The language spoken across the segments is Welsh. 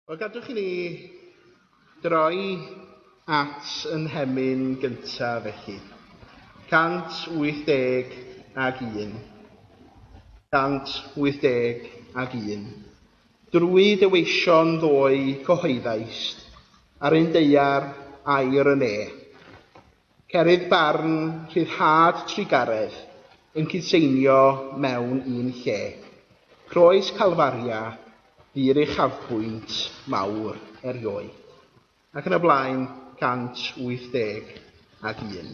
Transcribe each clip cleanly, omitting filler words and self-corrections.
Wel, gadwch i ni droi at yn hemyn gyntaf felly. 181. 181. Drwy dy weision ddoe cyhoeddaist, ar un daear air y ne. Cerydd barn, rhyddhad trugaredd, yn cydseinio mewn un lle. Croes Calfaria fu'r uchafbwynt mawr erioed. Ac yn y blaen, 181.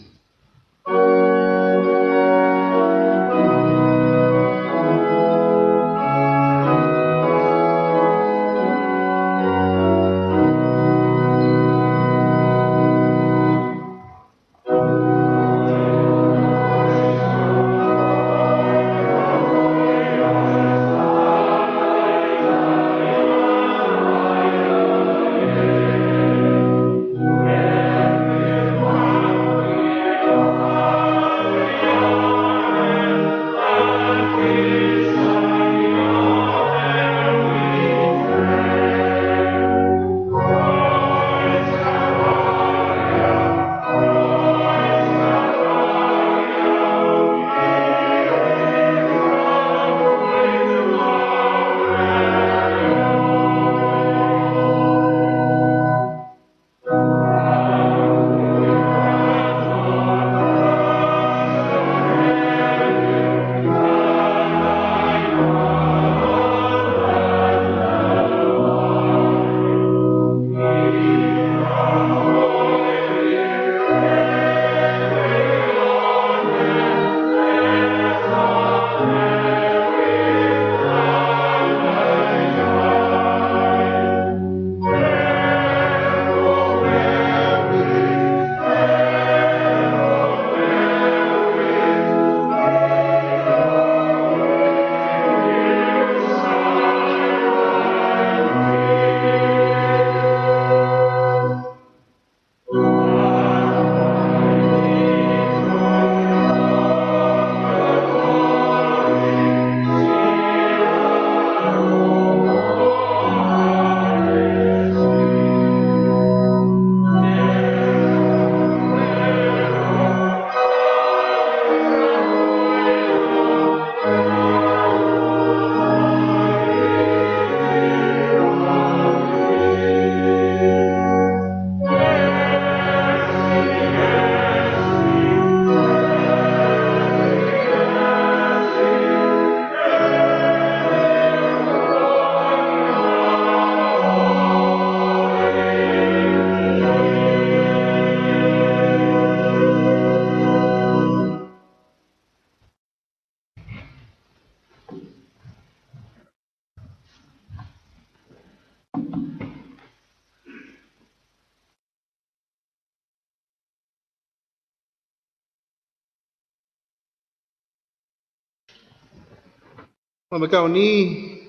Wel, mae gawn ni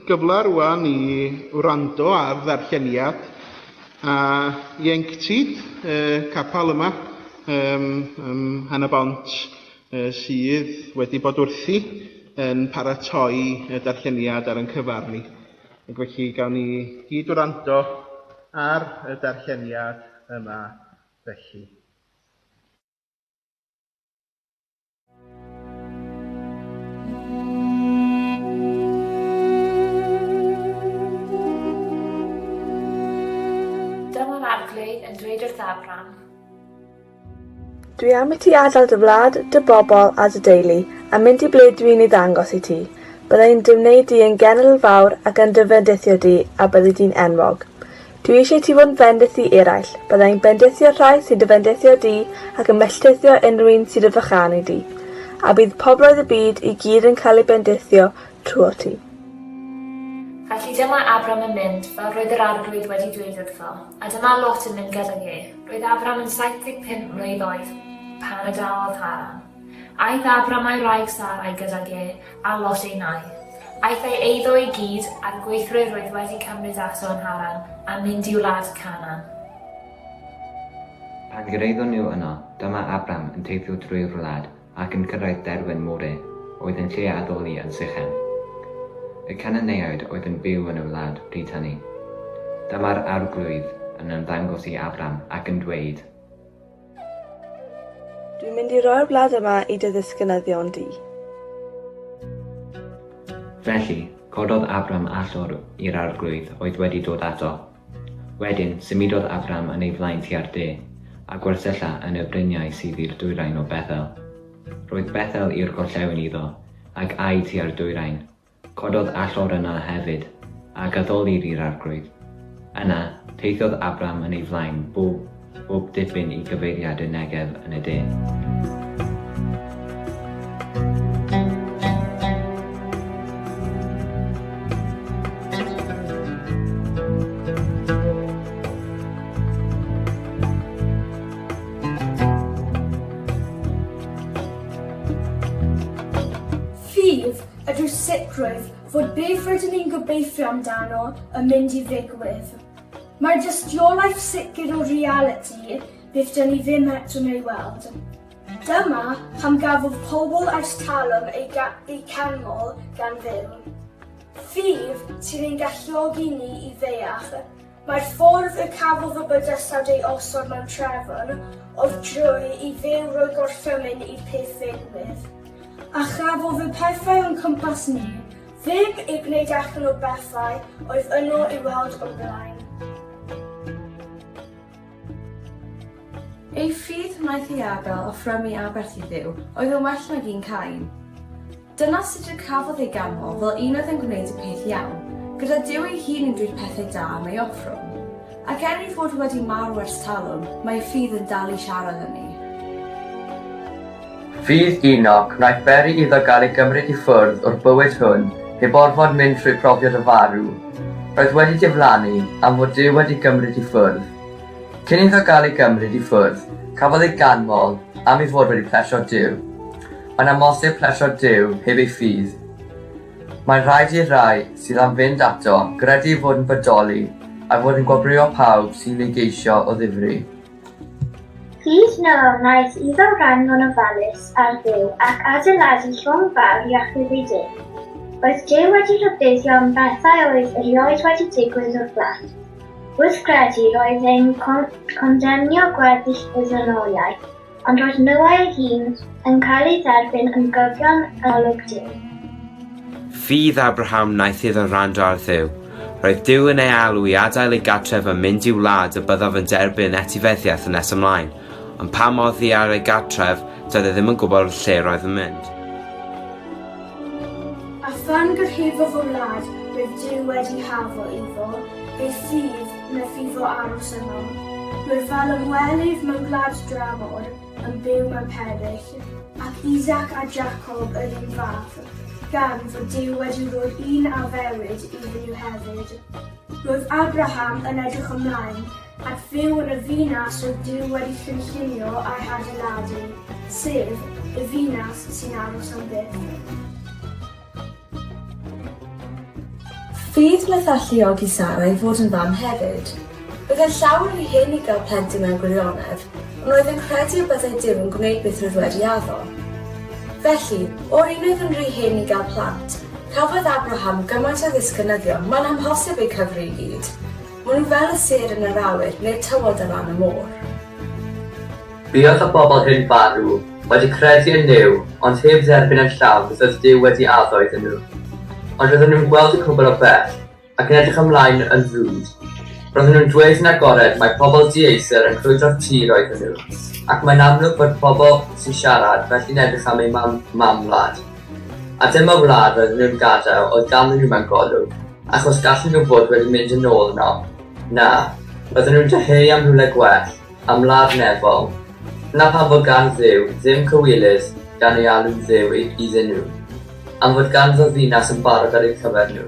gyfle rwan i wrando ar ddarlleniad a ieuenctid y capel yma ym, ym Mhen-y-bont sydd wedi bod wrthi yn paratoi y darlleniad ar ein cyfer ni. Ac felly gawn ni gyd wrando ar y darlleniad yma felly. Dyma'r Arglwydd yn dweud wrth Abram. Dwi am i ti adael dy wlad, dy bobl a dy deulu, a mynd i ble dwi'n ei ddangos i ti. Bydda i'n dy wneud di yn genedl fawr ac yn dy fendithio di, a byddi di'n enwog. Dwi eisiau ti fod yn fendith i eraill. Bydda i'n bendithio'r rhai sy'n dy fendithio di ac yn melltithio unrhyw un sy'n dy fychanu di. A bydd pobloedd y byd i gyd yn cael eu bendithio trwot ti. Felly dyma Abram yn mynd, fel roedd yr Arglwydd wedi dweud wrtho, a dyma Lot yn mynd gydag e. Roedd Abram yn 75 mlwydd oed pan adawodd Haran. Aeth Abram a'i wraig Sarai gydag e, a Lot ei nai. Aeth ei eiddo i gyd, a'r gweithwyr roedd wedi cymryd ato yn Haran, a mynd i wlad Canaan. Pan gyrhaeddon nhw yno, dyma Abram yn teithio drwy'r wlad ac yn cyrraedd derwen More, oedd yn lle addoli yn Sichem. Y Canaaneaid oedd yn byw yn y wlad pryd hynny. Dyma'r Arglwydd yn ymddangos i Abram ac yn dweud, Dwi'n mynd i roi'r wlad yma i dy ddisgynyddion di. Felly, cododd Abram allor i'r Arglwydd oedd wedi dod ato. Wedyn, symudodd Abram yn ei flaen tua'r de, a gwersylla yn y bryniau sydd i'r dwyrain o Bethel. Roedd Bethel i'r gorllewin iddo, ac ai tua'r dwyrain. Cododd allor yna hefyd, ac addolir i'r Arglwydd. Yna, teithiodd Abram yn ei flaen bob, bob dipyn i gyfeiriad y Negev yn y de. Ffydd ydyw'r sicrwydd fod beth rydyn ni'n gobeithio amdano yn mynd i ddigwydd. Mae'r dystiolaeth sicr o realiti beth dyn ni ddim eto'n ei weld. Dyma pam gafodd pobl ers talwm eu, eu canmol gan Dduw. Ffydd sydd ein galluogi ni i ddeall. Mae'r ffordd y cafodd y bydysawd ei osod mewn trefn oedd drwy i Dduw roi gorchymyn i'r peth ddigwydd. A chafodd y pethau o'n cwmpas ni ddim eu gwneud allan o bethau oedd yno i weld o'n blaen. Ei ffydd wnaeth i Abel offrymu aberth i Dduw oedd yn well nag un Cain. Dyna sut y cafodd ei ganmol fel un oedd yn gwneud y peth iawn, gyda Duw ei hun yn dweud pethau da am ei offrwm. Ac er ei fod wedi marw ers talwm, mae ei ffydd yn dal i siarad â ni. Ffydd Enoch wnaeth beri iddo gael ei gymryd i ffwrdd o'r bywyd hwn heb orfod mynd trwy profiad o farw. Roedd wedi diflannu am fod Duw wedi gymryd i ffwrdd. Cyn iddo gael ei gymryd i ffwrdd, cafodd ei ganmol am ei fod wedi plesio Duw. Mae'n amhosib plesio Duw heb ei ffydd. Mae'n rhaid i'r rhai sydd am fynd ato gredu ei fod yn bodoli a'i fod yn gwobrwyo pawb sy'n ei geisio o ddifri. Ffydd Noa wnaeth iddo wrando'n ofalus ar Dduw ac adeiladu llong fawr i achub ei deulu. Roedd Duw wedi rhybuddio am bethau oedd erioed wedi digwydd o'r blaen. Wrth gredu, roedd e'n condemnio gweddill y ddynoliaeth, ond roedd Noa ei hun yn cael ei dderbyn yn gyfiawn yn olwg Duw. Ffydd Abraham wnaeth iddo wrando ar Dduw. Roedd Duw yn ei alw i adael ei gartref a mynd i'w wlad y byddaf yn derbyn etifeddiaeth yn nes ymlaen, ond pam oddi ar ei gartref, doedd e ddim yn gwybod lle roedd yn mynd. A phan gyrhaeddodd y wlad roedd Duw wedi hafo iddo, ei ffydd wnaeth iddo aros yno. Roedd fel ymwelydd mewn gwlad dramor, yn byw mewn pebyll, ac Isaac a Jacob yr un fath, gan fod Duw wedi rhoi'r un addewid iddyn nhw hefyd. Roedd Abraham yn edrych ymlaen at fyw yn y ddinas oedd Duw wedi chynllunio a'i hadeiladu, sef y ddinas sy'n aros am byth. Ffydd wnaeth alluogi Sara i fod yn fam hefyd. Roedd e'n llawer rhy hen i gael plentyn mewn gwirionedd, ond roedd e'n credu y byddai Duw yn gwneud beth roedd wedi addo. Felly, o'r un oedd yn rhy hen i gael plant, cafodd Abraham gymaint o ddisgynyddion mae'n amhosib eu cyfri i gyd. Maen nhw fel y sêr yn yr awyr neu'r tywod ar lan y môr. Buodd y bobl hyn farw, wedi credu yn Nuw, ond heb dderbyn yn llawn beth oedd Duw wedi addo iddyn nhw. Ond roedden nhw'n gweld y cwbl o bell, ac yn edrych ymlaen yn frwd. Roedden nhw'n dweud yn agored mai pobl dieithr yn crwydro'r tir oedden nhw, ac mae'n amlwg fod pobl sy'n siarad felly'n edrych am eu mam, mam-wlad. A dyma wlad roedden nhw'n gadael oedd ganddyn nhw mewn golwg, achos gallen nhw fod wedi mynd yn ôl yno. Na, roedden nhw'n dyheu am rywle gwell, am wlad nefol. Dyna pam fod gan Dduw ddim cywilydd gan ei alw'n Dduw iddyn nhw, am fod ganddo ddinas yn barod ar eu cyfer nhw.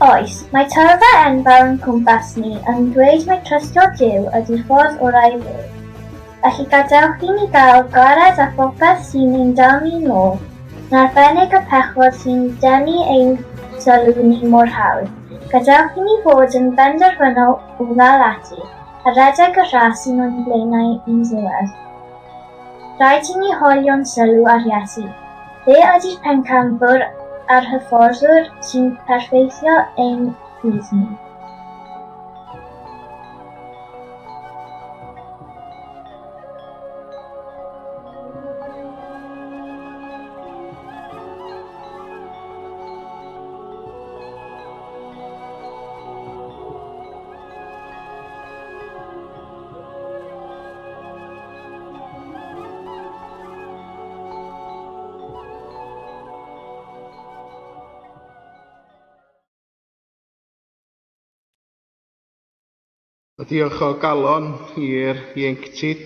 Oes, mae tyrfa enfawr o'n cwmpas ni yn dweud mai trystio Duw ydy'r ffordd orau i fyw. Felly gadewch i ni gael gwared â phopeth sy'n ein dal ni nôl, yn arbennig y pechod sy'n denu ein sylw ni mor hawdd. Gadewch i ni fod yn benderfynol o ddal ati, a rhedeg y ras sy'n o'n blaenau i'n diwedd. Rhaid i ni hoelio'n sylw ar Iesu. Fe ydy'r pencampwr a'r hyfforddwr sy'n perffeithio ein ffydd ni. A diolch o galon i'r ieuenctid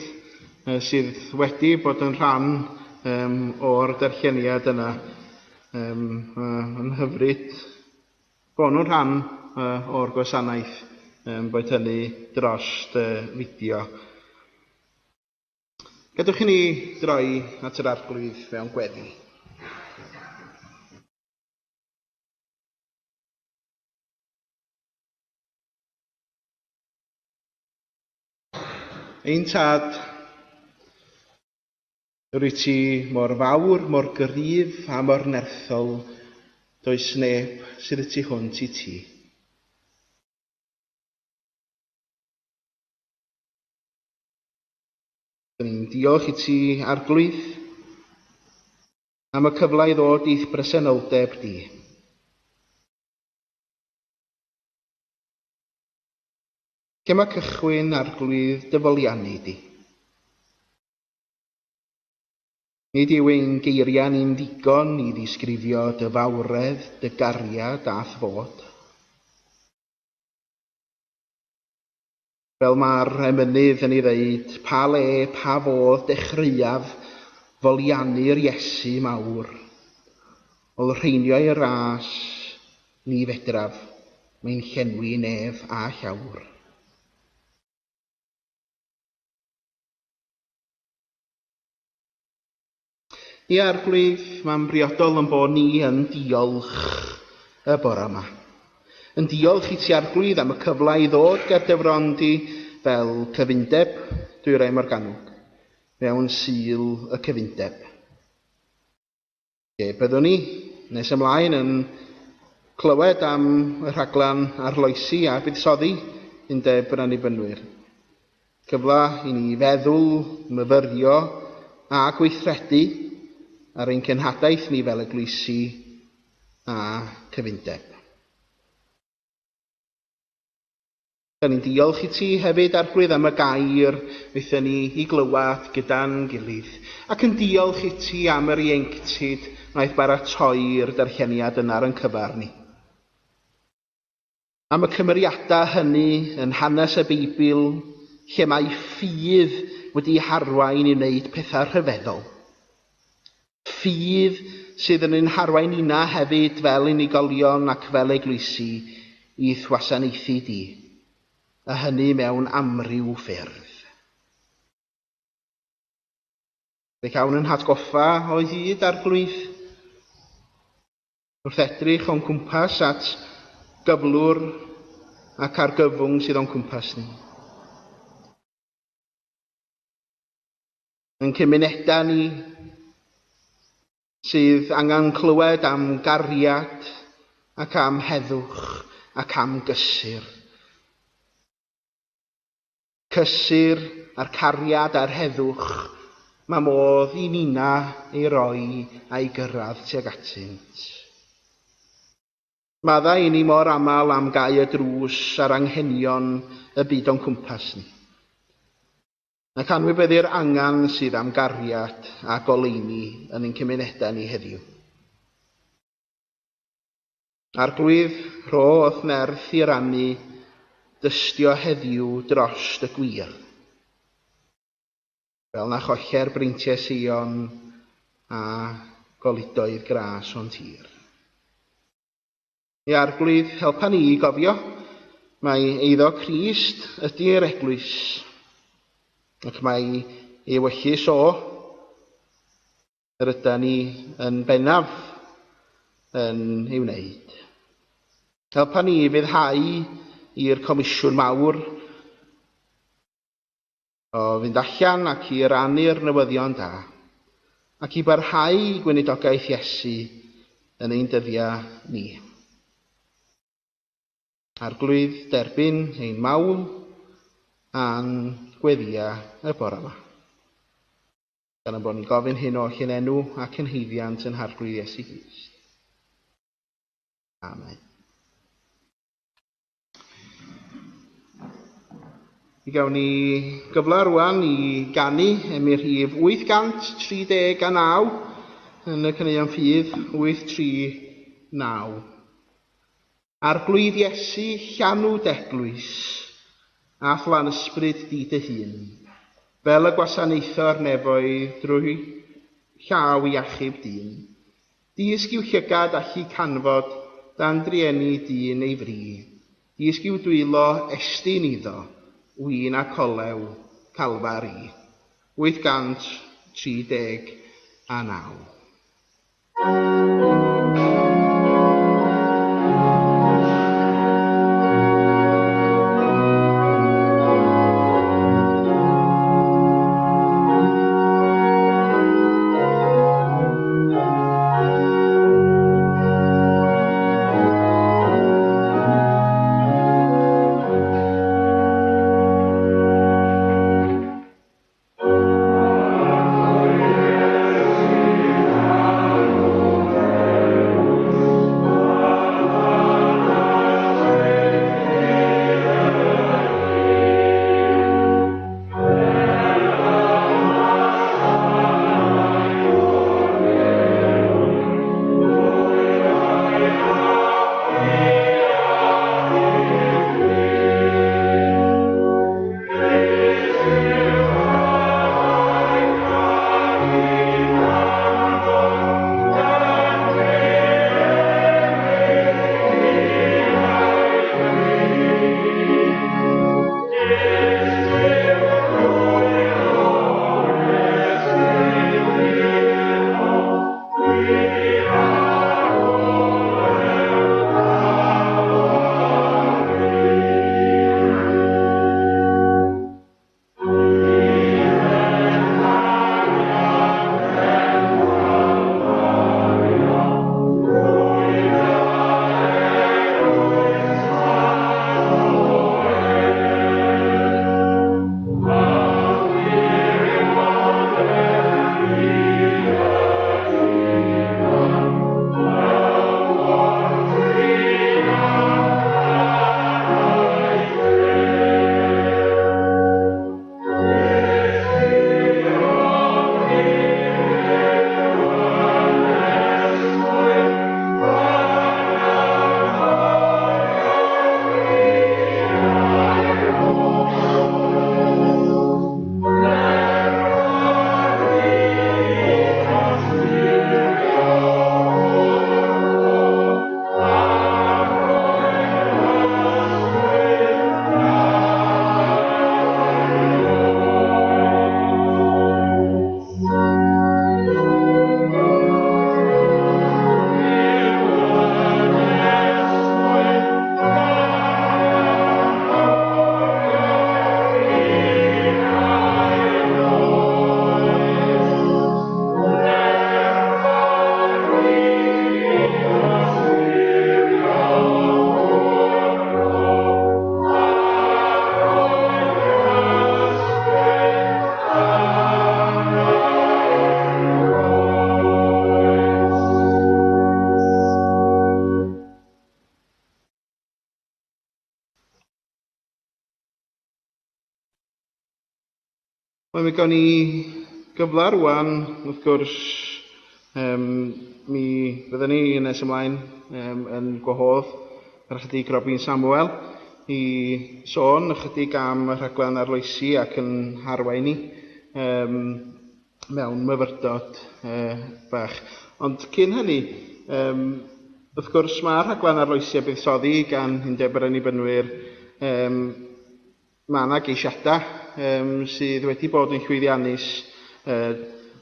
sydd wedi bod yn rhan um, o'r darlleniad yna. Um, yn hyfryd bod nhw'n rhan o'r gwasanaeth, um, boed hynny dros fideo. Gadewch i ni droi at yr Arglwydd mewn gweddi. Ein tad, rwyt ti mor fawr, mor gryf a mor nerthol, does neb sydd y tu hwnt i ti. Dyn ni'n diolch i ti, Arglwydd, am y cyfle i ddod i'th bresenoldeb di. Lle mae cychwyn Arglwydd dy foliannu di? Nid yw ein geiriau ni'n ddigon i ddisgrifio dy fawredd, dy gariad a'th fod. Fel mae'r emynydd yn ei ddeud, pa le, pa fodd dechreuaf foliannu'r Iesu mawr. Olrheinio ei ras, ni fedraf, mae'n llenwi nef a llawr. Ie, Arglwydd, mae'n briodol yn bod ni yn diolch y bore yma. Yn diolch i ti, Arglwydd, am y cyfle i ddod ger dy fron di fel cyfundeb Dwyrain Morgannwg mewn Sul y Cyfundeb. Lle byddwn ni nes ymlaen yn clywed am y rhaglen arloesi a buddsoddi Undeb yr Annibynwyr. Cyfle i ni feddwl, myfyrio a gweithredu ar ein cenhadaeth ni fel eglwysi a cyfundeb. Da ni'n diolch i ti hefyd, Arglwydd, am y gair wnaethon ni i glywed gyda'n gilydd, ac yn diolch i ti am yr ieuenctid wnaeth baratoi'r darlleniad yna ar ein cyfer ni. Am y cymeriadau hynny yn hanes y Beibl lle mae ffydd wedi harwain i wneud pethau rhyfeddol. Ffydd sydd yn ein harwain nina hefyd fel unigolion ac fel eglwysi i'th wasanaethu di, a hynny mewn amryw ffyrdd. Fe cawn yn hatgoffa o hyd Arglwydd, wrth edrych o'n cwmpas at gyflwr ac argyfwng sydd o'n cwmpas ni. Yn cymunedau ni sydd angen clywed am gariad ac am heddwch ac am gysur. Cysur a'r cariad a'r heddwch mae modd i nina ei roi a'i gyrraedd tuag atynt. Maddau i ni mor aml am gau y drws ar anghenion y byd o'n cwmpas ni. Ac anwybyddu'r angen sydd am gariad a goleuni yn ein cymunedau ni heddiw. Arglwydd, rho o'th nerth i rannu dystio heddiw dros y gwir. Fel na cholle'r breintiau Seion a goludoedd gras o'n tir. Ia, Arglwydd, helpa ni i gofio mai eiddo Crist ydy'r eglwys, ac mai ei ewyllys o yr yda ni yn bennaf yn ei wneud. Helpa ni i fyddhau i'r comisiwn mawr o fynd allan ac i rannu'r newyddion da, ac i barhau gweinidogaeth Iesu yn ein dyddiau ni. Arglwydd, derbyn ein mawl a'n gweddïau y bore yma. Gan ein bod ni'n gofyn hyn oll yn enw ac yn haeddiant yn Harglwydd Iesu Grist. Amen. Mi gawn ni gyfle rwan i ganu emyn rhif 839 yn y Caneuon Ffydd, 839. Arglwydd Iesu, llanw d'eglwys. A'th lan ysbryd di dy hun, fel y gwasanaetho'r nefoedd drwy llaw i achub dyn. Dysg i'w llygad allu canfod dan drueni dyn ei fri. Dysg i'w dwylo estyn iddo, win ac olew, Calfari. 839. Wel, mi gawn ni gyfle rwan, wrth gwrs, mi fyddwn ni yn nes ymlaen yn gwahodd yr ychydig Robin Samuel i sôn ychydig am y rhaglen arloesi ac yn harwain ni mewn myfyrdod bach. Ond cyn hynny, wrth gwrs, mae'r rhaglen arloesi a buddsoddi gan Undeb yr Annibynwyr, mae yna geisiadau sydd wedi bod yn llwyddiannus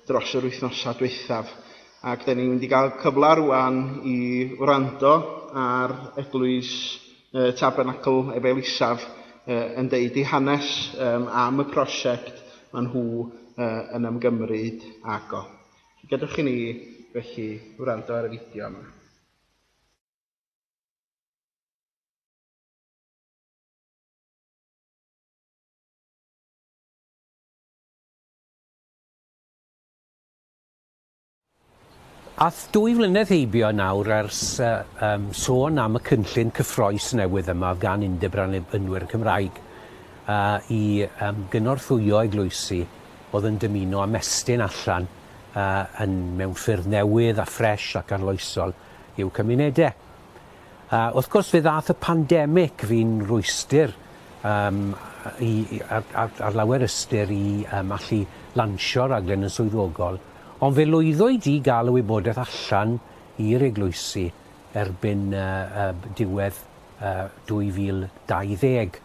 dros yr wythnosau diwethaf. Ac da ni'n mynd i gael cyfle rwan i wrando ar eglwys Tabernacl Efail Isaf yn deud eu hanes am y prosiect maen nhw yn ymgymryd ag o. Gadewch i ni felly wrando ar y fideo yma. Ath 2 flynedd heibio nawr ers sôn am y cynllun cyffrous newydd yma gan Undeb yr Annibynwyr Cymraeg i gynorthwyo eglwysi oedd yn dymuno ymestyn allan yn mewn ffyrdd newydd a ffres ac arloesol i'w cymunedau. Wrth gwrs fe ddath y pandemig fi'n rwystr i, ar, ar, ar lawer ystyr i allu lansio'r raglen yn swyddogol, ond fe lwyddwyd i gael y wybodaeth allan i'r eglwysi erbyn diwedd 2020.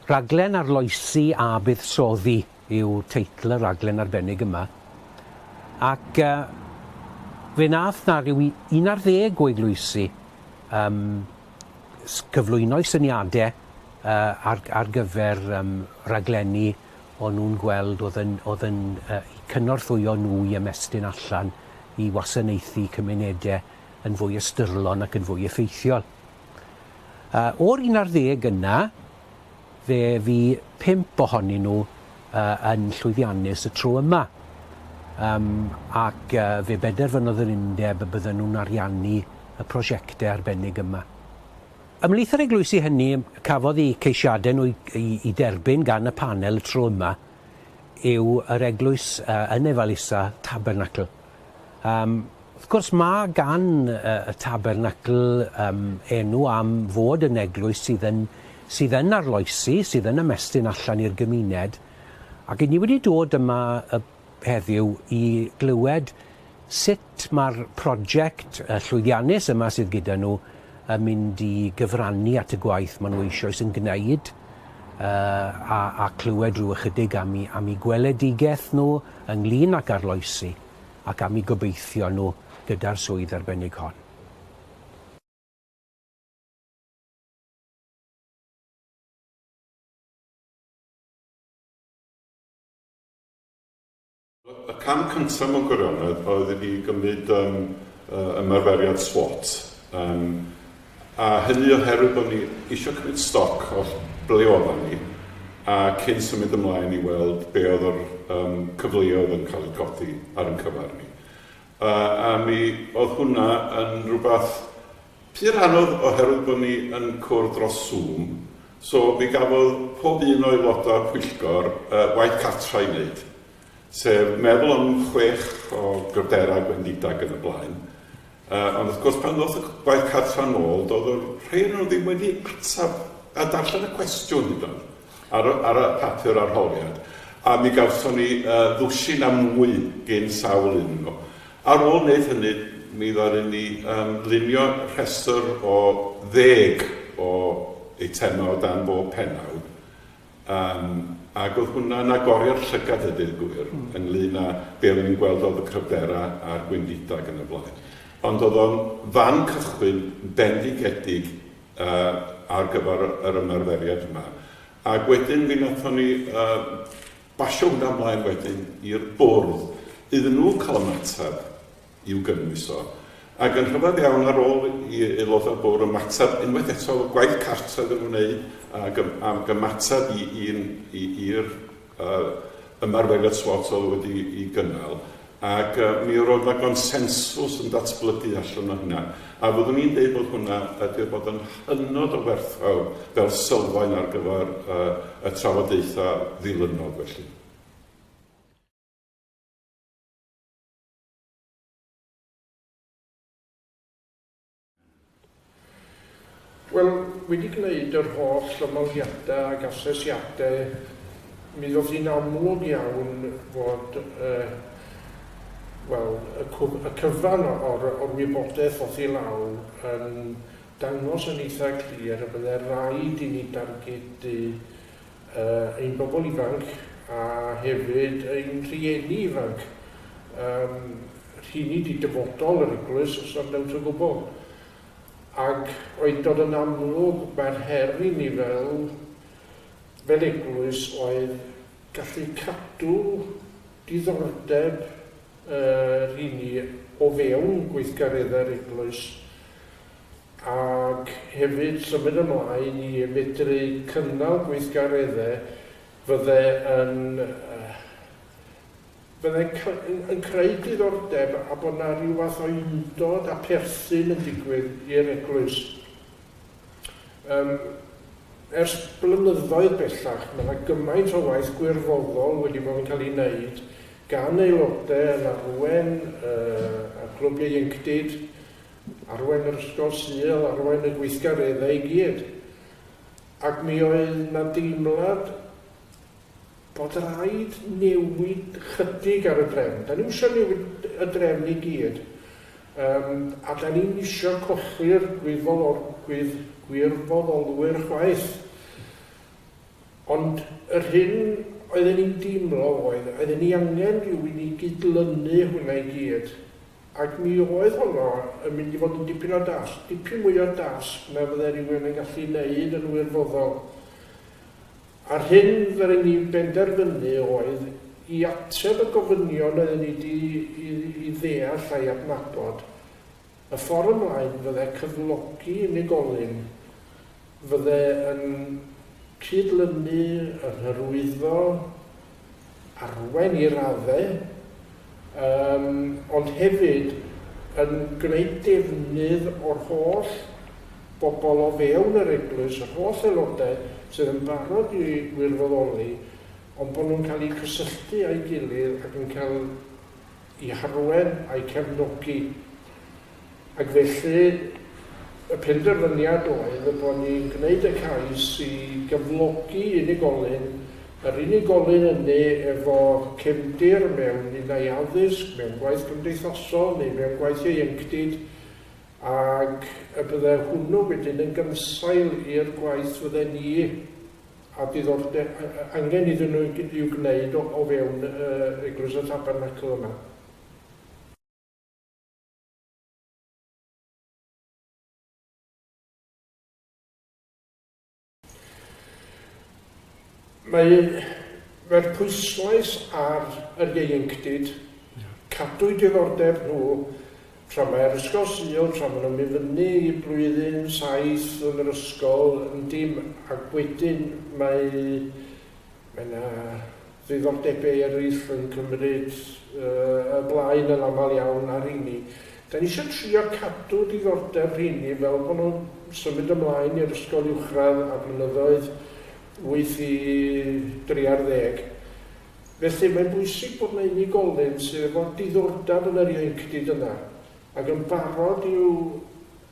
Rhaglen arloesi a buddsoddi yw teitl y rhaglen arbennig yma. Ac fe nath na rhyw 11 o eglwysi cyflwyno'u syniadau ar gyfer rhaglenni o'n nhw'n gweld oedd yn, oedd yn cynorthwyo nhw i ymestyn allan i wasanaethu cymunedau yn fwy ystyrlon ac yn fwy effeithiol. O'r 11 yna, fe fu 5 ohonyn nhw yn llwyddiannus y tro yma. Ac fe benderfynodd yr undeb y bydden nhw'n ariannu y prosiectau arbennig yma. Ymhlith yr eglwysi hynny cafodd eu ceisiadau nhw i derbyn gan y panel y tro yma yw yr eglwys yn Efailisa, Tabernacl. Wrth gwrs mae gan y Tabernacl enw am fod yn eglwys sydd yn, sydd yn arloesi, sydd yn ymestyn allan i'r gymuned, ac 'y ni wedi dod yma y heddiw i glywed sut mae'r prosiect llwyddiannus yma sydd gyda nhw yn mynd i gyfrannu at y gwaith maen nhw eisoes yn gwneud a, a clywed rhyw ychydig am eu, am eu gweledigaeth nhw ynglyn ag arloesi ac am eu gobeithio nhw gyda'r swydd arbennig hon. Y cam cyntaf mewn gwirionedd oedd i fi gymryd ymarferiad SWOT, a hynny oherwydd bod ni eisiau cymryd stoc o ble oeddan ni, a cyn symud ymlaen i weld be oedd yr cyfleoedd yn cael eu codi ar ein cyfer ni. A mi oedd hwnna yn rhywbeth pur anodd oherwydd bod ni yn cwrdd dros Zoom, so mi gafodd pob un o aelodau'r pwyllgor waith cartra i wneud, sef meddwl am 6 o gryfderau gwendidau ac yn y blaen. Ond wrth gwrs pan ddoth y gwaith cartra nôl, doedd y rhai ohonyn nhw ddim wedi ateb a darllen y cwestiwn hyd yn oed ar y papur arholiad. A mi gawson ni ddwsin a mwy gin sawl un nhw. Ar ôl wneud hynny, mi ddaru ni lunio rhestr o ddeg o eitemau o dan bob pennawd, ac oedd hwnna'n agoriad llygad a deud y gwir, ynglyn â be oedden ni'n gweld oedd y cryfderau a'r gwendidau ac yn y blaen. Ond oedd o'n fan cychwyn bendigedig ar gyfer yr ymarferiad yma. Ac wedyn mi wnaethon ni basio hwnna ymlaen wedyn i'r bwrdd iddyn nhw cael ymateb i'w gynnwys o. Ac yn rhyfedd iawn, ar ôl i aelodau'r bwrdd ymateb unwaith eto, gwaith cartref iddyn nhw wneud, ac, ac ymateb i'r ymarferiad SWOT oedd wedi i gynnal, ac mi roedd yna gonsensws yn datblygu allan o hynna. A fyddwn i'n dweud bod hwnna ydy'r bod yn hynod o werthfawr fel sylfaen ar gyfer y trafodaethau ddilynol felly. Wel, wedi gwneud yr holl ymholiadau ac asesiadau, mi ddoth hi'n amlwg iawn fod wel, y, y cyfan o'r, or wybodaeth ddoth i law yn dangos yn eitha clir y bydde rhaid i ni dargedu ein bobl ifanc a hefyd ein rhieni ifanc. Rheini 'di dyfodol yr eglwys, os nad dewt o gwbl. Ac oedd dod yn amlwg mae'r her i ni fel, fel eglwys oedd gallu cadw diddordeb y rheini o fewn gweithgareddau'r eglwys ac hefyd symud ymlaen i medru cynnal gweithgareddau fydde yn fydde yn creu diddordeb a bod 'na rhyw fath o undod a perthyn yn digwydd i'r eglwys. Um, ers blynyddoedd bellach, mae yna gymaint o waith gwirfoddol wedi bod yn cael ei wneud gan aelodau yn arwen y clwb ieuenctid, arwain yr ysgol Sul, arwain y gweithgareddau i gyd. Ac mi oedd 'na deimlad bod rhaid newid chydig ar y drefn. Da ni'm isio newid y drefn i gyd, um, a da ni'm isio colli'r gwirfoddolwyr chwaith. Ond yr hyn oedden ni'n deimlo oedd, oedden ni angen rhywun i gydlynu hwnna i gyd. Ac mi oedd honno yn mynd i fod yn dipyn o dasg, dipyn mwy o dasg na fydde rhywun yn gallu neud yn wirfoddol. A'r hyn ddaru ni benderfynu oedd i ateb y gofynion oedden ni 'di i ddeall a'i adnabod, y ffordd ymlaen fydde cyflogi unigolyn fydde yn cyd-lynu, yn hyrwyddo, arwain i raddau, yym, ond hefyd yn gwneud defnydd o'r holl bobl o fewn yr eglwys, yr holl aelodau sydd yn barod i wirfoddoli, ond bod nhw'n cael eu cysylltu â'i gilydd ac yn cael eu harwain a'u cefnogi. Ac felly, y penderfyniad oedd y bod ni'n gwneud y cais i gyflogi unigolyn, yr unigolyn ynny efo cefndir mewn unai addysg, mewn gwaith cymdeithasol neu mewn gwaith ieuenctid, ac y bydde hwnnw wedyn yn gynsail i'r gwaith fydde ni a diddordeb, angen iddyn nhw i'w gwneud o fewn Eglwys y Tabernacl yma. Mae, mae'r pwyslais ar yr ieuenctid, cadw'u diddordeb nhw tra mae'r ysgol Sul, tra maen nhw'n mynd fyny i blwyddyn 7 yn yr ysgol, yndi, ac wedyn mae, mae 'na ddiddordebau eraill yn cymryd y blaen yn aml iawn ar rheini. Da ni eisiau trio cadw diddordeb rheini fel bod nhw'n symud ymlaen i'r ysgol uwchradd a blynyddoedd 8 i dri ar ddeg. Felly mae'n bwysig bod 'na unigolyn sydd efo diddordeb yn yr ieuenctid yna ac yn barod i'w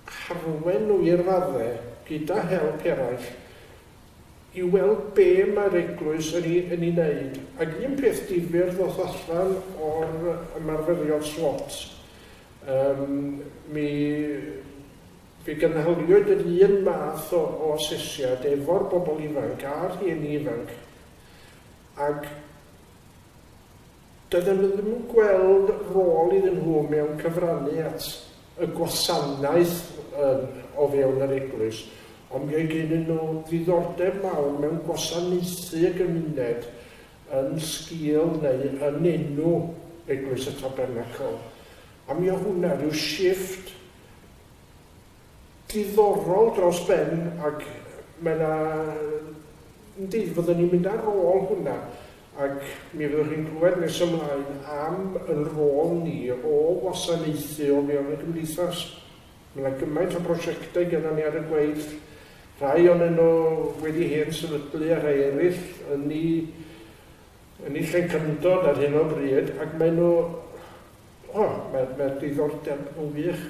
harwen nhw i'r raddau gyda help eraill i weld be mae'r eglwys yn ei yn ei wneud. Ac un peth difyr ddoth allan o'r ymarferion SWOT, yym mi fe gynhaliwyd yr un math o o asesiad efo'r bobl ifanc a'r rhieni ifanc, ac Doedden nhw ddim yn gweld rôl iddyn nhw mewn cyfrannu at y gwasanaeth o fewn yr eglwys, ond mi oedd gennyn nhw ddiddordeb mawr mewn gwasanaethu y gymuned yn sgil neu yn enw Eglwys y Tabernacl. A mi oedd hwnna rhyw shifft diddorol dros ben ac mae 'na, yndi, fyddwn ni'n mynd ar ôl hwnna ac mi fyddwch chi'n clywed nes ymlaen am yn rôl ni o wasanaethu o fewn y gymdeithas. Mae 'na gymaint o brosiectau gyda ni ar y gweill, rhai o'nyn nhw wedi hen sefydlu a rhai eraill yn eu yn eu llencyndod ar hyn o bryd ac maen nhw, o, mae'r mae diddordeb yn wych.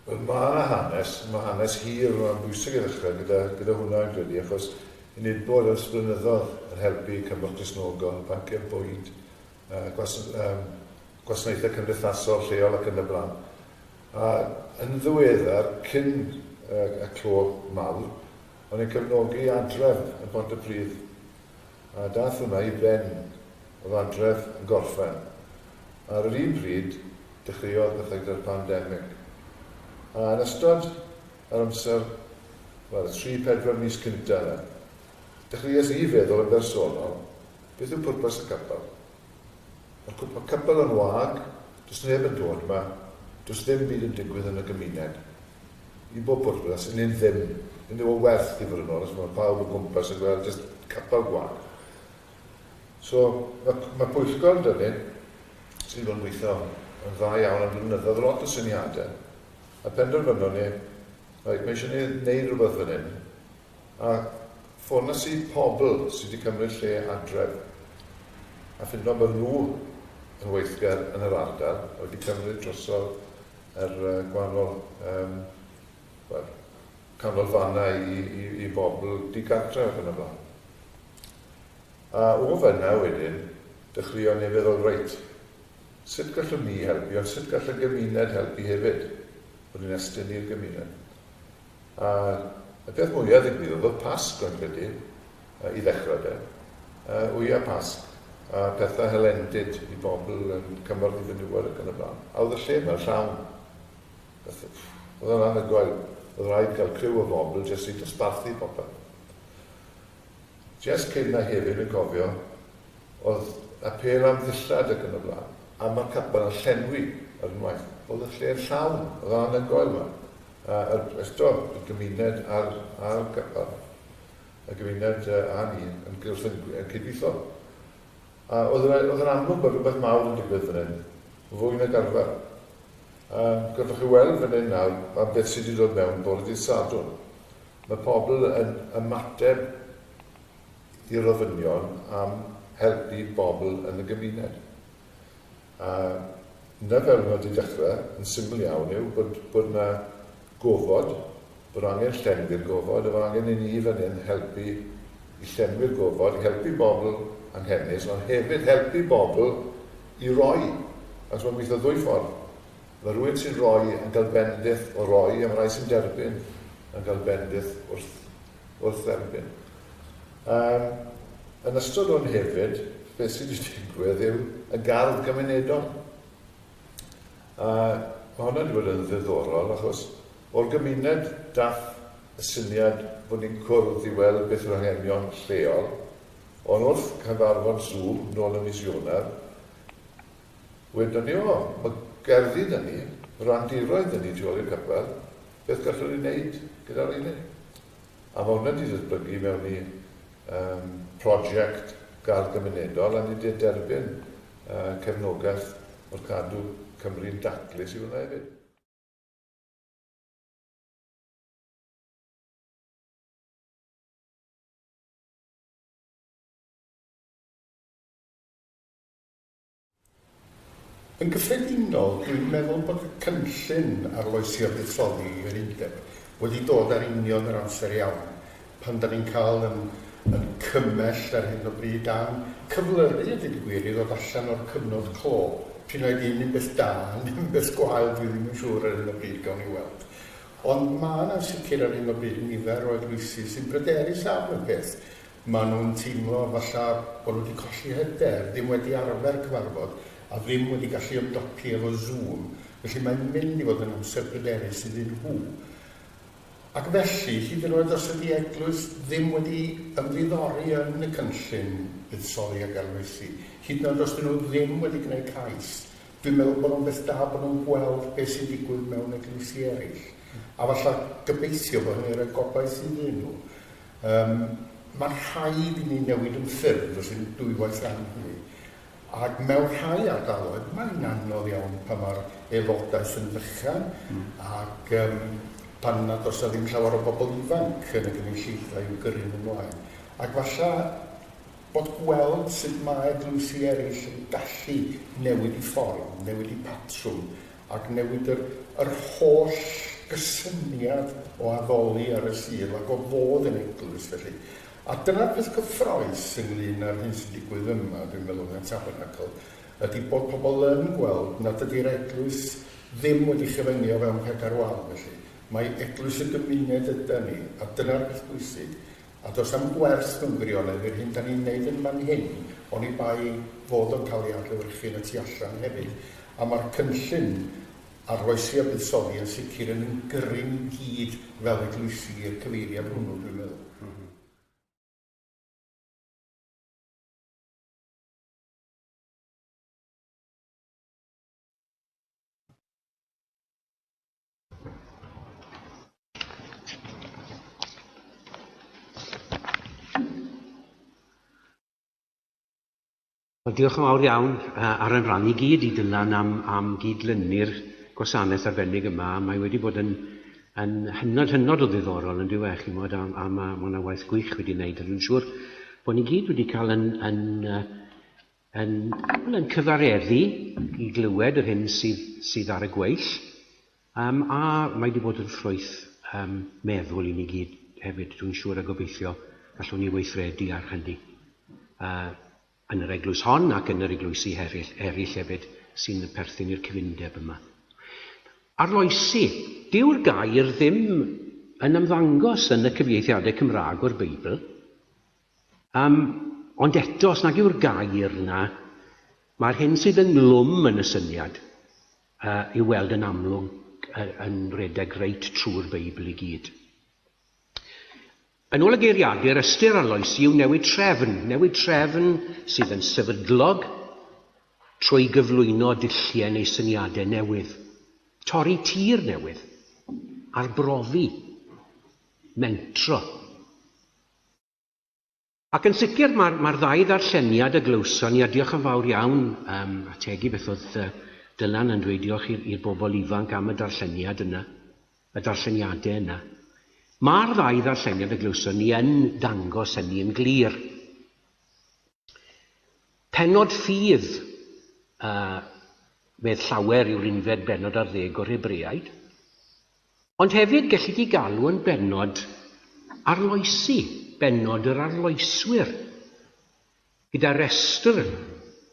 Wel, mae yna hanes, mae hanes hir, mae'n bwysig i ddechrau gyda, gyda hwnna yn credu, achos i ni bod ers blynyddoedd yn helpu Cymorth Cristnogol, banciau bwyd, gwas, um, gwasanaethau cymdeithasol lleol ac yn y blaen. A yn ddiweddar, cyn y clo mawr, O'n i'n cefnogi Adref yn Pontypridd, a dath hwnna i ben, oedd Adref yn gorffen. Ar yr un pryd, dechreuodd pethau gyda'r pandemig. A yn ystod yr amser, wel, y 3-4 mis cynta yna, dechreuais i feddwl yn bersonol, beth yw pwrpas y capel? Mae'r capel yn wag, does neb yn dod yma, does ddim byd yn digwydd yn y gymuned. I bob pwrpas, yn un ddim, yn ddim o werth i fod yn onest, mae pawb o gwmpas yn gweld jyst capel gwag. So, mae, mae pwyllgor dyn ni, sydd wedi bod yn gweithio yn dda iawn am blynyddoedd, lot o syniadau, a penderfynon ni, reit, mae eisiau ni wneud rhywbeth fan hyn, a ffones i pobl sydd wedi cymryd lle adref. A ffindo bod nhw yn weithgar yn yr ardal, wedi cymryd drosodd yr gwahanol well, canolfannau i bobl digartref ac yn y blaen. A o fyna wedyn, dechreuon ni feddwl, reit, sut gallwn ni helpu, ond sut gall y gymuned helpu hefyd, bod ni'n estyn i'r gymuned. A y peth mwyaf ddigwyddodd oedd Pasg, o'n credu, i ddechrau de. Wyau Pasg, a pethau hylendid i bobl yn cymorth i fenywod ac yn y blaen. A oedd y lle yma llawn. Oedd yn anhygoel. Oedd rhaid cael criw o bobl jyst i dosbarthu popeth. Jyst cyn na hefyd, yn cofio, oedd apêl am ddillad ac yn y blaen. A mae'r capel yn llenwi ar unwaith. Oedd y lle'n llawn. Oedd yn anhygoel yma. A eto, y gymuned a'r capel. Y gymuned a ni yn cydweithio. A oedd yn amlwg bod rhywbeth mawr yn digwydd fan hyn. Fwy nag arfer. Gallwch chi weld fan hyn nawr am beth sydd wedi dod mewn bore dydd Sadwrn. Mae pobl yn ymateb i'r ofynion am helpu bobl yn y gymuned. A na fel mae wedi dechrau, yn syml iawn yw bod yna gofod, bod angen llenwi'r gofod, a bod angen i ni fan hyn helpu i llenwi'r gofod, i helpu bobl anghenus, ond hefyd helpu bobl i roi. Ac mae'n gweithio ddwy ffordd. Mae rhywun sy'n rhoi yn cael bendith o roi, a mae rhai sy'n derbyn yn cael bendith wrth dderbyn. Yn ystod hwn hefyd, beth sydd wedi digwydd yw y gardd gymunedol. A mae hwnna wedi bod yn ddiddorol, achos o'r gymuned dath y syniad bod ni'n cwrdd i weld beth yw'r anghenion lleol, ond wrth cyfarfod Zoom nôl ym mis Ionawr, wedon ni, o, mae gerddi 'da ni, randiroedd 'da ni tu ôl i'r capel, beth gallwn ni wneud gyda'r rheiny? A mae hwnna wedi datblygu mewn i prosiect gardd gymunedol, a ni wedi derbyn cefnogaeth o'r Cadw Cymru'n Daclus i hwnna hefyd. Yn gyffredinol, dwi'n meddwl bod y cynllun arloesi a buddsoddi i'r undeb wedi dod ar union yr amser iawn, pan da ni'n cael yn cymell ar hyn o bryd a'n cyflyru, a dweud y gwir, i ddod allan o'r cyfnod clo. P'un ai 'di hynny'n beth da neu'n beth gwael, dwi ddim yn siŵr ar hyn o bryd, gawn ni weld. Ond mae yna'n sicr ar hyn o bryd nifer o eglwysi sy'n bryderus am y peth. Maen nhw'n teimlo falla bod nhw wedi colli hyder, ddim wedi arfer cyfarfod, a ddim wedi gallu ymdopi efo Zoom, felly mae'n mynd i fod yn amser pryderus iddyn nhw. Ac felly, hyd yn oed os ydy eglwys ddim wedi ymddiddori yn y cynllun buddsoddi ac arloesi, hyd yn oed os dyn nhw ddim wedi gwneud cais, dwi'n meddwl bod o'n beth da bod nhw'n gweld beth sy'n digwydd mewn eglwysi eraill. A falla gobeithio bod hynny'n rhoi gobaith iddyn nhw. Mae'n rhaid i ni newid yn ffyrdd, os yw'n dwywaith am hynny. Ac mewn rhai ardaloedd, mae'n anodd iawn pan mae'r aelodaeth yn fychan ac pan nad oes 'na ddim llawer o bobl ifanc yn y gynulleidfa i'w gyrru nhw ymlaen. Ac falla bod gweld sut mae eglwysi eraill yn gallu newid eu ffordd, newid eu patrwm, ac newid yr yr holl gysyniad o addoli ar y Sul ac o fod yn eglwys felly. A dyna'r peth cyffrous ynglyn â'r hyn sy'n digwydd yma, dwi'n meddwl, yn y Tabernacl, ydy bod pobl yn gweld nad ydy'r eglwys ddim wedi chyfyngu o fewn pedair wal, felly. Mae eglwys y gymuned ydan ni, a dyna'r peth bwysig. A does na'm gwerth mewn gwirionedd i'r hyn 'dan ni'n wneud yn fan hyn, oni bai fod o'n cael ei adlewyrchu yn y tu allan hefyd. A mae'r cynllun arloesi a buddsoddi yn sicr yn ein gyrru ni gyd fel eglwysi i'r cyfeiriad hwnnw, dwi'n meddwl. Wel, diolch yn fawr iawn ar ein rhan i gyd i Dylan am gyd-lynu'r gwasanaeth arbennig yma. Mae wedi bod yn hynod, hynod o ddiddorol yn dyw e, chi'mod, a ma yna waith gwych wedi wneud. A dwi'n siŵr bod ni gyd wedi cael yn yn, well, yn cyfareddu i glywed yr hyn sydd, sydd ar y gweill, um, a mae wedi bod yn ffrwyth um, meddwl i ni gyd hefyd, dwi'n siŵr a gobeithio gallwn ni weithredu ar hynny. Yn yr eglwys hon ac yn yr eglwysi eraill, eraill hefyd sy'n perthyn i'r cyfundeb yma. Arloesi. Dyw'r gair ddim yn ymddangos yn y cyfieithiadau Cymraeg o'r Beibl. Um, ond eto, os nag yw'r gair yna, mae'r hyn sydd ynglwm yn y syniad i'w weld yn amlwg yn rhedeg reit trwy'r Beibl i gyd. Yn ôl y geiriadur, ystyr arloesi yw newid trefn, newid trefn sydd yn sefydlog trwy gyflwyno dulliau neu syniadau newydd, torri tir newydd, arbrofi, mentro. Ac yn sicr mae'r mae ddau ddarlleniad y glywson ni, a diolch yn fawr iawn, um, ategu beth oedd Dylan yn dweud diolch i'r bobl ifanc am y darlleniad yna, y darlleniadau yna. Mae'r ddau ddarlleniad y glywson ni yn dangos hynny yn glir. Pennod ffydd, medd llawer yw'r unfed bennod ar ddeg o'r Hebreaid, ond hefyd gelli di galw yn bennod arloesi, bennod yr arloeswyr, gyda restr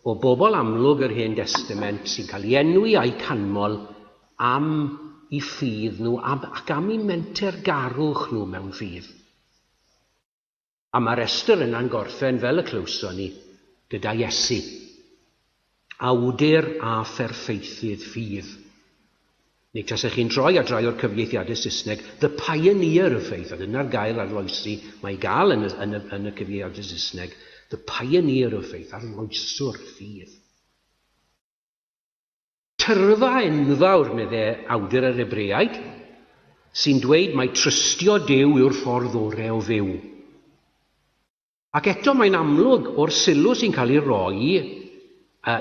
o bobl amlwg yr Hen Destament sy'n cael ei enwi a'i canmol am i ffydd nhw am, ac am eu mentergarwch nhw mewn ffydd. A mae'r restr yna'n gorffen, fel y clywson ni, gyda Iesu, awdur a pherffeithydd ffydd. Neu tasech chi'n troi at rai o'r cyfieithiadau Saesneg, the pioneer of faith, a dyna'r gair arloesi mae i gael yn y, yn y, yn y cyfieithiadau Saesneg, the pioneer of faith, arloeswr ffydd. Tyrfa enfawr, medde awdur yr Hebreaid, sy'n dweud mai trystio Duw yw'r ffordd orau o fyw. Ac eto mae'n amlwg o'r sylw sy'n cael ei roi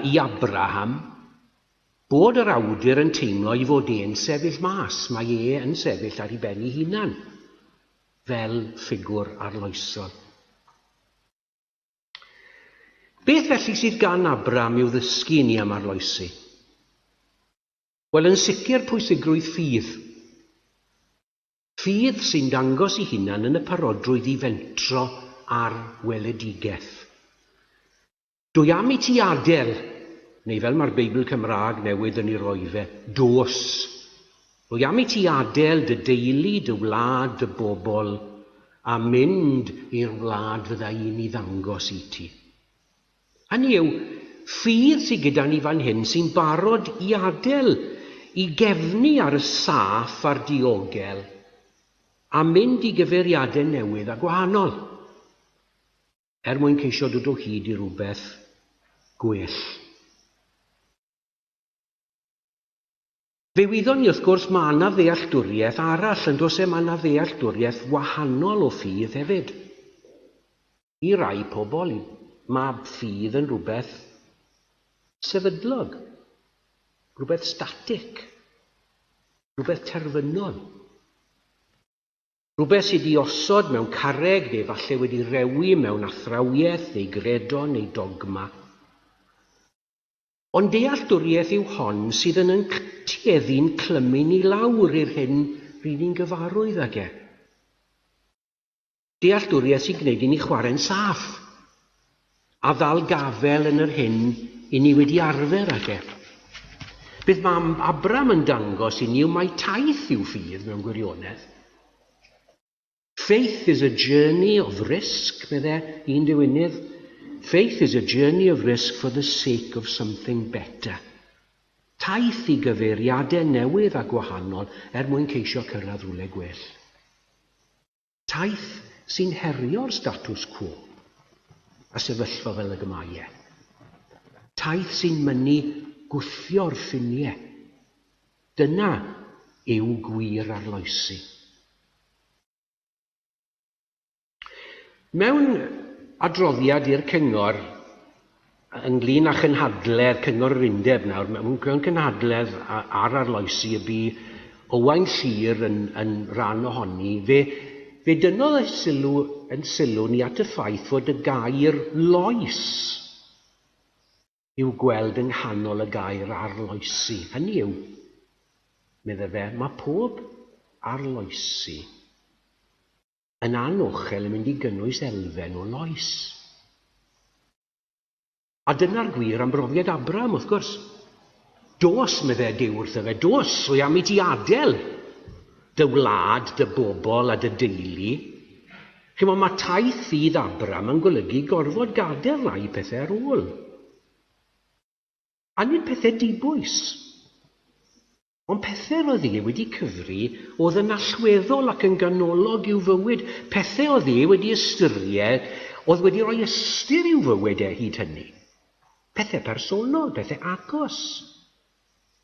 i Abraham bod yr awdur yn teimlo i fod e'n sefyll mas, mae e yn sefyll ar ei ben ei hunan fel ffigwr arloesol. Beth felly sydd gan Abraham i'w ddysgu ni am arloesi? Wel, yn sicr pwysigrwydd ffydd. Ffydd sy'n dangos ei hunan yn y parodrwydd i fentro ar weledigaeth. Dwi am i ti adael, neu fel mae'r Beibl Cymraeg newydd yn ei roi fe, dos. Dwi am i ti adael dy deulu, dy wlad, dy bobl, a mynd i'r wlad fydda i'n ei ddangos i ti. Hynny yw, ffydd sydd gyda ni fan hyn sy'n barod i adael, i gefnu ar y saff a'r diogel, a mynd i gyfeiriadau newydd a gwahanol, er mwyn ceisio dod o hyd i rhywbeth gwell. Fe wyddon ni wrth gwrs mae yna ddealltwriaeth arall, yn does e, mae yna ddealltwriaeth wahanol o ffydd hefyd. I rai pobl, mae ffydd yn rhywbeth sefydlog, rhywbeth static, rhywbeth terfynol. Rhywbeth sydd wedi osod mewn carreg neu falle wedi rewi mewn athrawiaeth neu gredo neu dogma. Ond dealltwriaeth yw hon sydd yn tueddu'n clymu ni lawr i'r hyn ry'n ni'n gyfarwydd ag e. Dealltwriaeth sy'n gwneud i ni chwarae'n saff a ddal gafel yn yr hyn i ni wedi arfer ag e. Beth mae Abram yn dangos i ni yw mai taith yw ffydd mewn gwirionedd. Faith is a journey of risk, medde un diwinydd. Faith is a journey of risk for the sake of something better. Taith i gyfeiriadau newydd a gwahanol er mwyn ceisio cyrraedd rhywle gwell. Taith sy'n herio'r status quo a sefyllfa fel y mae e. Taith sy'n mynnu gwthio'r ffiniau. Dyna yw gwir arloesi. Mewn adroddiad i'r cyngor ynglyn â chynhadledd Cyngor yr Undeb nawr, mewn cynhadledd ar arloesi y bu Owain Llyr yn, yn rhan ohoni, fe, fe dynnodd y sylw, yn sylw ni at y ffaith fod y gair loes i'w gweld yng nghanol y gair arloesi. Hynny yw, medde fe, mae pob arloesi yn anochel yn mynd i gynnwys elfen o loes. A dyna'r gwir am brofiad Abram, wrth gwrs. Dos, medde Duw wrtho fe, dos, wy am i ti adael dy wlad, dy bobl a dy deulu. Chimod, mae taith ffydd Abram yn golygu gorfod gadael rai pethau ar ôl. A nid pethau dibwys. Ond pethau roedd e wedi cyfri oedd yn allweddol ac yn ganolog i'w fywyd, pethau oedd e wedi ystyried, oedd wedi rhoi ystyr i'w fywyd e hyd hynny. Pethau personol, pethau agos.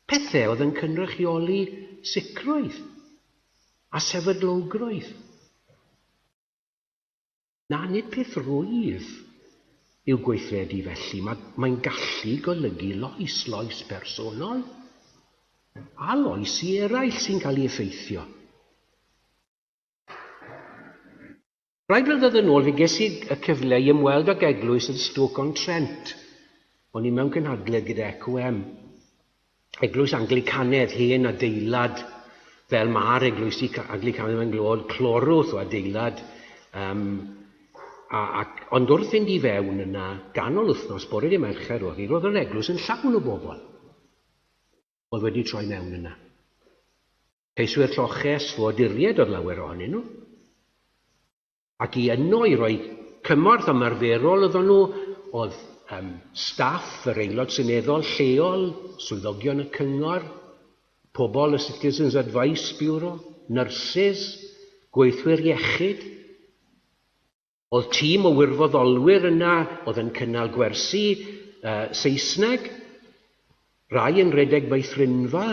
Pethau oedd yn cynrychioli sicrwydd a sefydlogrwydd. Na, nid peth rwydd yw gweithredu felly. Mae'n gallu golygu loes, loes personol, a loes i eraill sy'n cael ei effeithio. Rai blynyddoedd yn ôl, fe ges i y cyfle i ymweld ag eglwys yn Stoke-on-Trent. O'n i mewn cynhadledd gyda ECOM. Eglwys Anglicanedd, hen adeilad, fel mae'r eglwysi Anglicanedd yn glod, clorwth o adeilad. Ond wrth fynd i fewn yna, ganol wythnos, bore dy Mercher oedd hi, roedd yr eglwys yn llawn o bobl oedd wedi troi mewn yna. Ceiswyr lloches, ffoaduriaid oedd lawer ohonyn nhw. Ac i yno i roi cymorth ymarferol oedden nhw, oedd staff yr aelod seneddol lleol, swyddogion y cyngor, pobl y Citizens Advice Bureau, nyrsys, gweithwyr iechyd. Oedd tîm o wirfoddolwyr yna oedd yn cynnal gwersi Saesneg, rai yn rhedeg meithrinfa,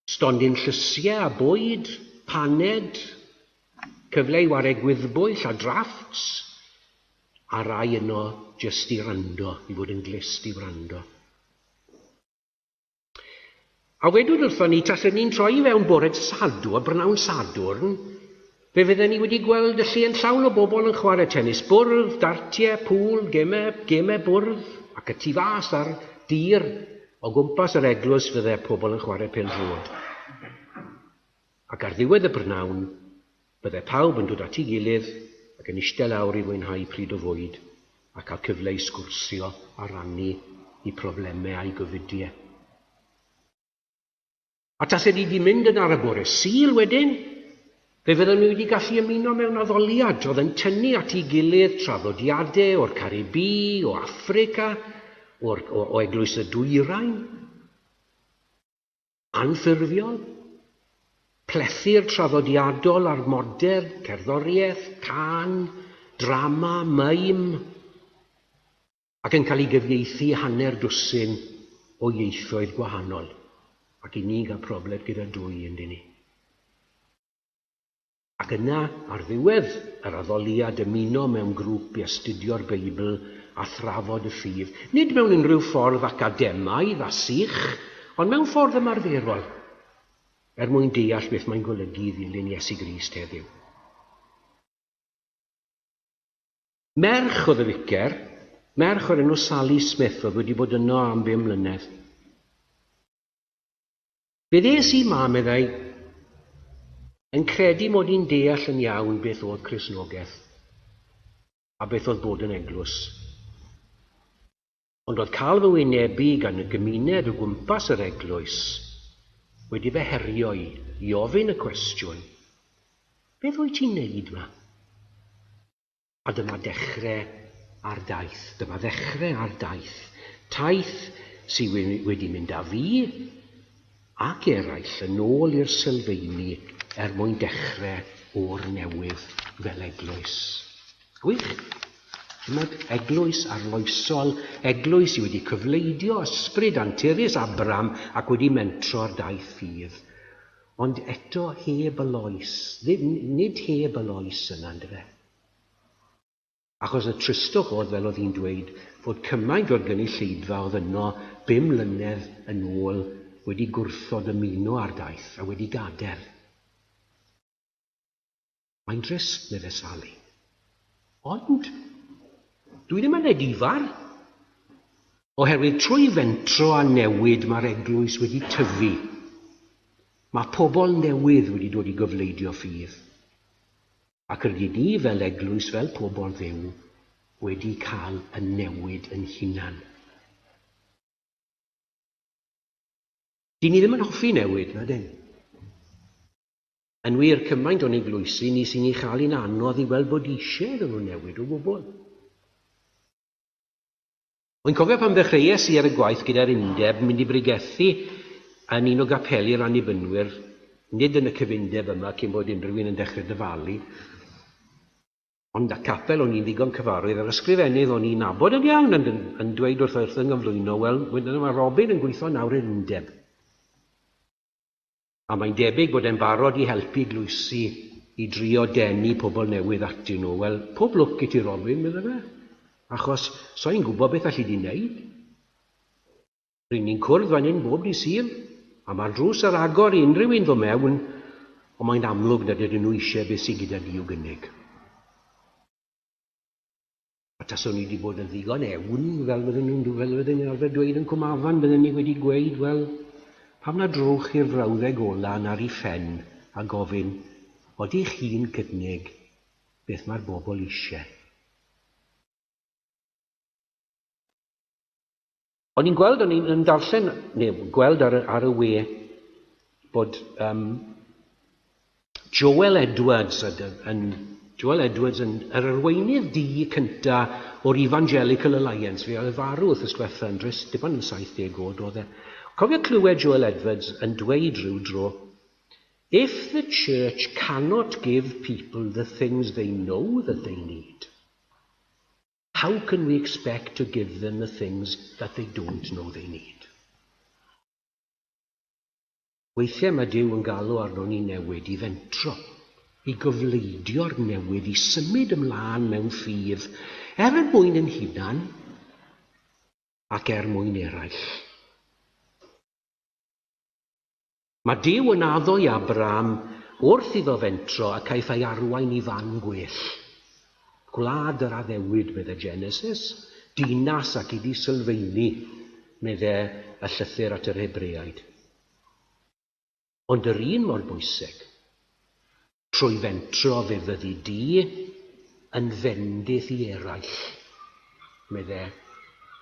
stondin llysiau a bwyd, paned, cyfle i wario gwyddbwyll a drafts, a rai yno jyst i wrando, i fod yn glust i wrando. A wedwyd wrthon ni, tasen ni'n troi i fewn bore Sadwrn, brynawn Sadwrn, fe fydden ni wedi gweld y lle yn llawn o bobl yn chwarae tennis bwrdd, dartiau, pŵl, gemau, gemau bwrdd, ac y tu fas ar dir o gwmpas yr eglwys fydde pobl yn chwarae pêl-droed. Ac ar ddiwedd y brynawn, bydde pawb yn dod at ei gilydd ac yn eistedd lawr i fwynhau pryd o fwyd a cael cyfle i sgwrsio a rannu eu problemau a'u gofidiau. A tase ni wedi mynd yn ar y bore Sul wedyn, fe fydden ni wedi gallu ymuno mewn addoliad oedd yn tynnu at ei gilydd traddodiadau o'r Caribi, o Affrica, o'r, o, o Eglwys y Dwyrain, anffurfiol, plethu'r traddodiadol a'r modern, cerddoriaeth, cân, drama, meim, ac yn cael ei gyfieithu hanner dwsin o ieithoedd gwahanol. Ac i ni gael problem gyda dwy yn ni. Ac yna, ar ddiwedd yr addoliad, ymuno mewn grŵp i astudio'r Beibl a thrafod y ffydd, nid mewn unrhyw ffordd academaidd a sych, ond mewn ffordd ymarferol, er mwyn deall beth mae'n golygu i ddilyn Iesu Grist heddiw. Merch oedd y ficer, merch o'r enw Sally Smith oedd wedi bod yno am 5 mlynedd. Fe ddes i ma, meddai, yn credu mod i'n deall yn iawn beth oedd Cristnogaeth a beth oedd bod yn eglwys. Ond oedd cael fy wynebu gan y gymuned o gwmpas yr eglwys wedi fy herio i, i ofyn y cwestiwn, beth wyt ti'n neud ma? A dyma dechrau ar daith, dyma ddechrau ar daith. Taith sydd wedi mynd â fi ac eraill yn ôl i'r sylfeini er mwyn dechrau o'r newydd fel eglwys. Gwych! Chimod, eglwys arloesol, eglwys sydd wedi cyfleidio ysbryd anturus Abram ac wedi mentro ar daith ffydd. Ond eto heb y loes, nid heb y loes yna, yndyfe? Achos y tristwch oedd, fel oedd hi'n dweud, fod cymaint o'r gynulleidfa oedd yno 5 mlynedd yn ôl wedi gwrthod ymuno ar daith a wedi gadael. Mae'n drist, medde Sally. Ond, dwi ddim yn edifar. Oherwydd trwy fentro a newid mae'r eglwys wedi tyfu. Mae pobl newydd wedi dod i gofleidio ffydd. Ac rydyn ni fel eglwys, fel pobl Dduw, wedi cael y newid yn hunan. Dyn ni ddim yn hoffi newid, na dyn. Yn wir, cymaint o'n eglwysi ni sy'n ei chael hi'n anodd i weld bod eisiau iddyn nhw newid o gwbl. Wy'n cofio pan ddechreuais i ar y gwaith gyda'r undeb, mynd i bregethu yn un o gapeli'r Annibynwyr, nid yn y cyfundeb yma cyn bod unrhyw un yn dechrau dyfalu, ond y capel o'n i'n ddigon cyfarwydd, a'r ysgrifennydd o'n i'n nabod yn iawn yn, yn dweud wrth wrth yng nghyflwyno, wel, mae Robin yn gweithio nawr i'r undeb. A mae'n debyg bod e'n barod i helpu glwysi i drio denu pobl newydd atyn nhw. Wel, pob lwc i ti, Robin, meddai fe. Achos so i'n gwybod beth alli di wneud. Ry'n ni'n cwrdd fan hyn bob dydd Sul, a mae'r drws ar agor i unrhyw un ddod mewn, ond mae'n amlwg nad ydyn nhw eisiau beth sydd gyda ni i'w gynnig. A taswn ni wedi bod yn ddigon ewn, fel fydden nhw'n fel fydden ni'n arfer dweud yn Cwmafan, bydden ni wedi gweud, wel, pam na drowch chi'r frawddeg ola 'na ar ei phen a gofyn, odych chi'n cynnig beth mae'r bobl eisiau? O'n i'n gweld, o'n i'n darllen, neu gweld ar, ar y we, bod Joel Edwards yn, Joel Edwards yn yr arweinydd du cynta o'r Evangelical Alliance. Fe oedd farw wrth diwetha yn drist, dim ond yn 70 oed oedd e. Cofio clywed Joel Edwards yn dweud rhyw dro, "If the church cannot give people the things they know that they need, how can we expect to give them the things that they don't know they need?" Weithiau mae Duw yn galw arno ni newid i fentro, i gofleidio'r newid, i symud ymlaen mewn ffydd, er yn mwyn yn hunan ac er mwyn eraill. Mae Duw yn addo i Abraham wrth iddo fentro a caiff ei arwain i fan gwell. Gwlad yr addewid, medde Genesis, dinas ac iddi sylfeini, medde y llythyr at yr Hebreaid. Ond yr un mor bwysig, trwy fentro fe fyddi di yn fendith i eraill, medde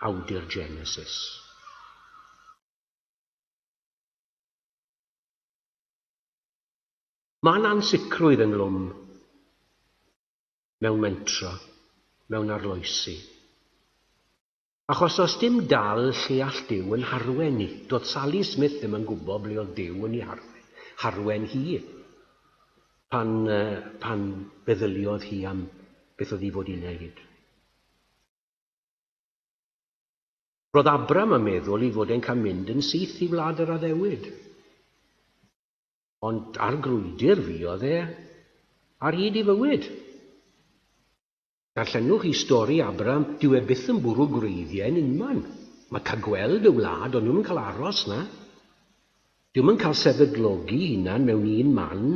awdur Genesis. Mae'n ansicrwydd ynghlwm mewn mentro, mewn arloesi. Achos os dim dal lle all Duw yn harwen ni. Doedd Sally Smith ddim yn gwybod ble oedd Duw yn ei harwen, harwen hi pan feddyliodd hi am beth oedd hi fod i wneud. Roedd Abram yn meddwl i fod e'n cael mynd yn syth i wlad yr addewid. Ond ar grwydr fuodd e ar hyd ei fywyd. Darllenwch i stori Abram, dyw e byth yn bwrw gwreiddiau yn unman. Mae cael gweld y wlad, ond nhw'n cael aros na. Dyw'n yn cael sefydlogi hunan mewn un man.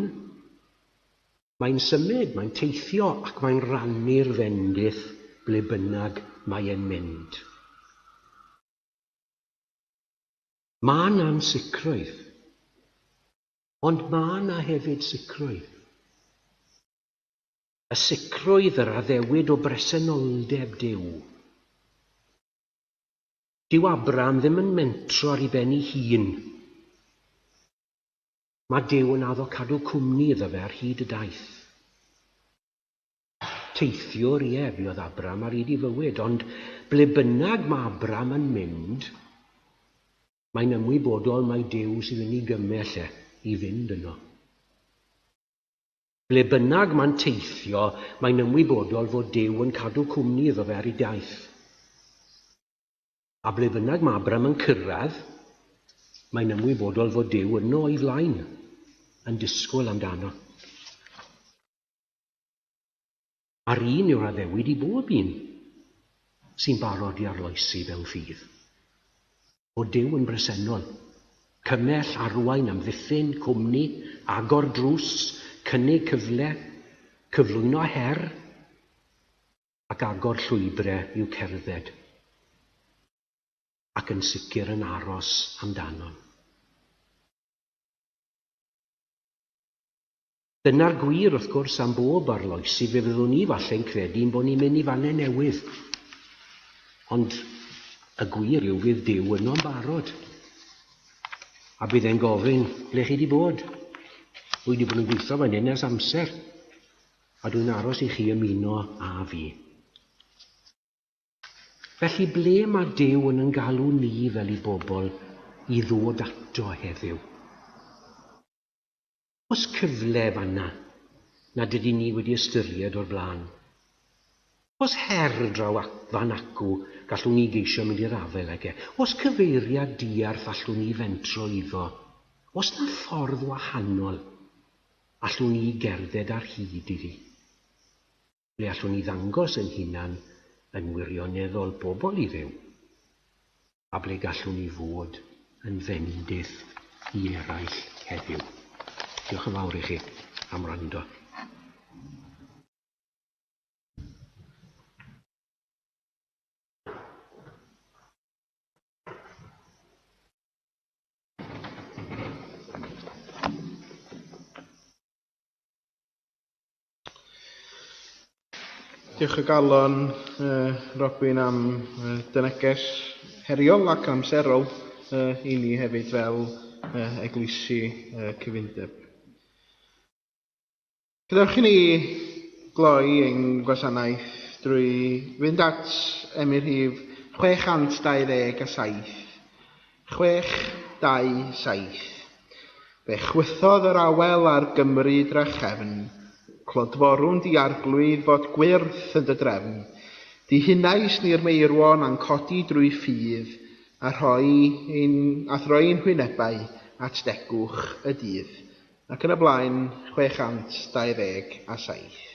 Mae'n symud, mae'n teithio ac mae'n rannu'r fendith ble bynnag mae e'n mynd. Mae yna ansicrwydd, ond mae yna hefyd sicrwydd. Y sicrwydd yr addewid o bresenoldeb Duw. Dyw Abram ddim yn mentro ar ei ben ei hun. Mae Duw yn addo cadw cwmni iddo fe ar hyd y daith. Teithiwr, ie, fuodd Abram ar hyd ei fywyd, ond ble bynnag mae Abram yn mynd, mae'n ymwybodol mai Duw sydd yn ei gymell e i fynd yno. Ble bynnag mae'n teithio, mae'n ymwybodol fod Duw yn cadw cwmni iddo fe ar ei daith. A ble bynnag mae Abram yn cyrraedd, mae'n ymwybodol fod Duw yno o'i flaen, yn disgwyl amdano. A'r un yw'r addewid i bob un sy'n barod i arloesi mewn ffydd. Bod Duw yn bresennol, cymell, arwain, amddiffyn, cwmni, agor drws, cynnig cyfle, cyflwyno her, ac agor llwybrau i'w cerdded. Ac yn sicr yn aros amdanon. Dyna'r gwir, wrth gwrs, am bob arloesi, fe fyddwn ni falle'n credu ein bod ni'n mynd i fannau newydd. Ond y gwir yw fydd Duw yno'n barod. A bydd e'n gofyn, ble chi wedi bod? Dwi wedi bod yn gweithio fan hyn ers amser, a dwi'n aros i chi ymuno â fi. Felly ble mae Duw yn galw ni fel ei bobl i ddod ato heddiw? Oes cyfle fanna nad ydyn ni wedi ystyried o'r blaen? Oes her draw fan acw gallwn ni geisio mynd i'r afael ag e? Oes cyfeiriad diarth allwn ni fentro iddo? Oes na ffordd wahanol allwn ni gerdded ar hyd iddi? Ble allwn ni ddangos yn hunan yn wirioneddol bobl i Dduw? A ble gallwn ni fod yn fendith i eraill heddiw? Diolch yn fawr i chi am wrando. Diolch o galon, Robin, am dy neges heriol ac amserol i ni hefyd fel eglwysi cyfundeb. Gadewch i ni gloi ein gwasanaeth drwy fynd at emyn rhif 627. 627. Fe chwythodd yr awel ar Gymru drachefn, clodforwn di arglwydd fod gwyrth yn dy drefn. Dihunais ni'r meirwon a'n codi drwy ffydd, a throi ein hwynebau at degwch y dydd. Ac yn y blaen, 627.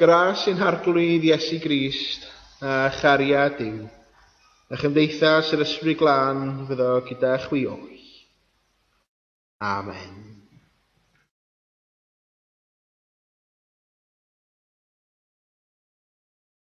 gras i'n harglwydd Iesu Grist a chariad Duw, a chymdeithas yr Ysbryd Glân fyddo gyda chwi oll. Amen.